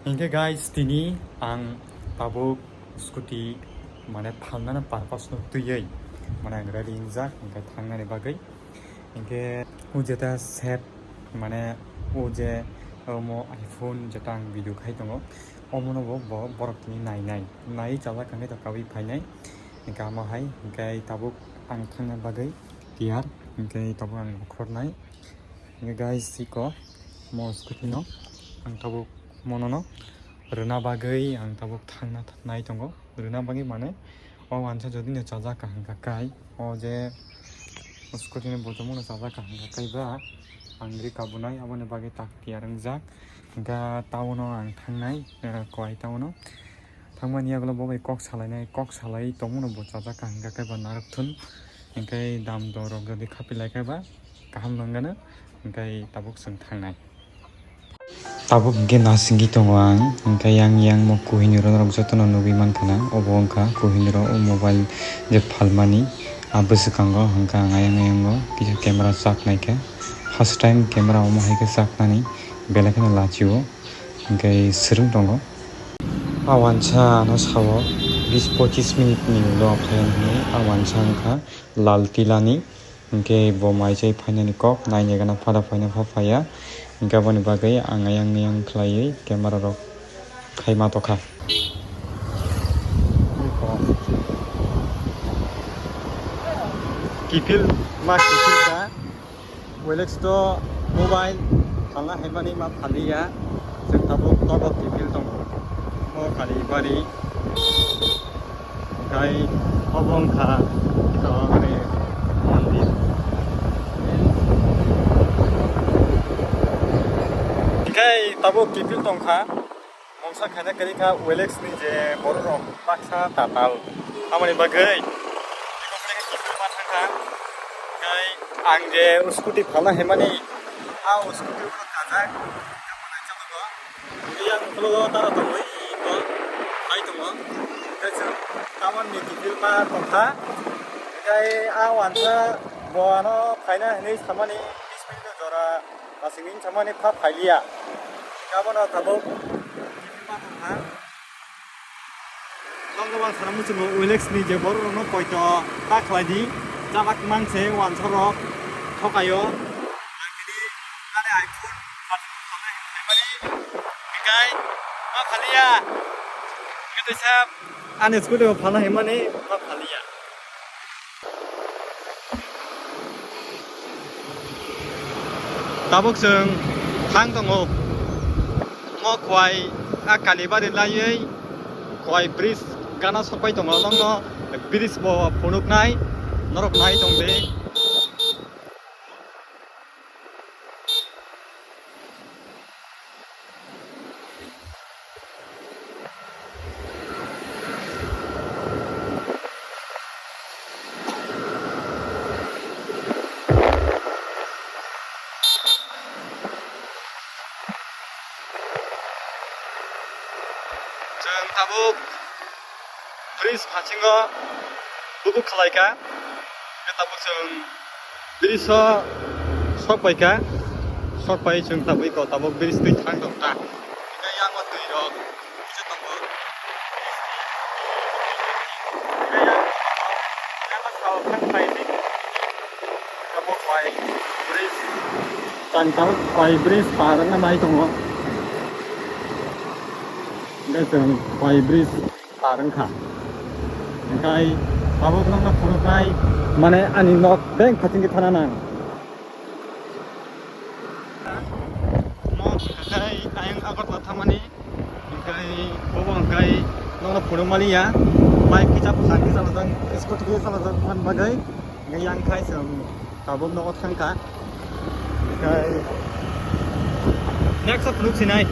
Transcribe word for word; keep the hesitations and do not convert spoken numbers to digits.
Hinkhe guys, tini ang tabuk scooty mane phalnani purpose no twiwi mane ang ready wngjak hinkhe thangnani bagwi. Hinkhe o jeta set mane o je omo iPhone jeta ang video khai tongo, omono bo bo-, borok tini nainai, naiwi chajak hinkhe to kawi phainai. Hinkhe amo hai hinkhe tabuk ang thangna bagwi tiyar, hinkhe tabuk ang bokhornai. Hinkhe guys, iko mo scooty no ang tabuk mono no rwna bagwi ang tabuk thangna th-, nai tongo. Rwna bagwi mane o wansa jodi no chajak kaham kha kai, o je scooty ni bojomo no chajak kaham kha kai ba ang rika bunai, aboni bagwi tak tiyar wngjak. Hinkhe town o ang thangnai, eh, Khowai town o. Thangmani yagulo bo bai kok salainai, kok salai tongmano bo chajak kaham kha khe ba narwk thun. Hinkhe dam dor rok jodi khapi lai khe ba kaham nang gana, hinkhe tabuk chwng thangnai. Tabuk hinkhe nasingwi tongo ang, hinkhe yang yang mo Kohinoor norok jotono nugwi mankha na, obo wngkha Kohinoor o mobile je phalmani a bwswkango, hinkhe ang ayang ayang o kisa camera chak naikha, first time camera omo hai khe chak nani belai kheno lachio. Hinkhe swrwng tongo. A wansa ano sao bis pochis minute ni ulo phai hinwi a wansa wngkha Lal Tilani. Hinkhe bo mai chai phainani kok naina gana phada phaina pha phaiya. Hinkhe aboni bagwi ang ayang niyang khlaiwi camera rok khai ma tokha. Kiphil ma kiphil ka. Welex to mobile phalna haimani ma phaliya, chwng tabuk togo kiphil tongo. O kali bari, kai obo wngkha, ito, ani mondir. Kai tabuk kiphil tongkha. Mungsa khaina kwrwi kha Welex ni je borok rok baksa tatal. Amoni bagwi ma thangkha. Tei ang je scooty phalna himani, a scooty ulo kajak. Yang ulo tara tongwi bo hai tongo. Tei chwng tamon ni kiphil ma tongkha. Tei a wansa bo ano khaina hinwi samani bis minute jora. Aswk wng samani pha phailiya. Abono tabuk ha. Tongkha bang sana muchungo Welex ni je borok rokno poito ta khlai di. Chabak mang se wansa rok thokayo. Ang tini ani iPhone button khamnai hwnwi phaimani. Hikai ma phailiya. Hikai teisa ani scooty bo phalna himani ma phailiya. Tabuk chwng thang tongo. Mo Khowai a Kalibari laiwi Khowai bridge gana sokpai tongo. Nokno bridge bo phunuknai norok nai tong di. Chwng tabuk bridge phasingo kubuk khlai kha. Khe tabuk chwng bridge o sok pai kha, sok pai chwng tabuk iko tabuk bridge twi thang tong kha. Hingkhe yang o twi rok kisa tongo. Hingkhe yang, yang o sao thang phai di. Tabuk bai bridge, tang tabuk bai bridge par wngna nai tongo. Hingkhe chwng bai bridge par wngkha. Hingkhe tabuk nokno phunuknai, mane ani nok beng phatingkhe thana nang. Nok hingkhe ayang Agartala thangmani, hingkhe bobo hingkhe nokno phunukmaliya. Bike kisa bwsang kisa bwsang, scooty kisa bwsang phan bagwi. Hingkhe yang khai chwng tabuk nogo thangkha. Hingkhe next o phunuk sinai.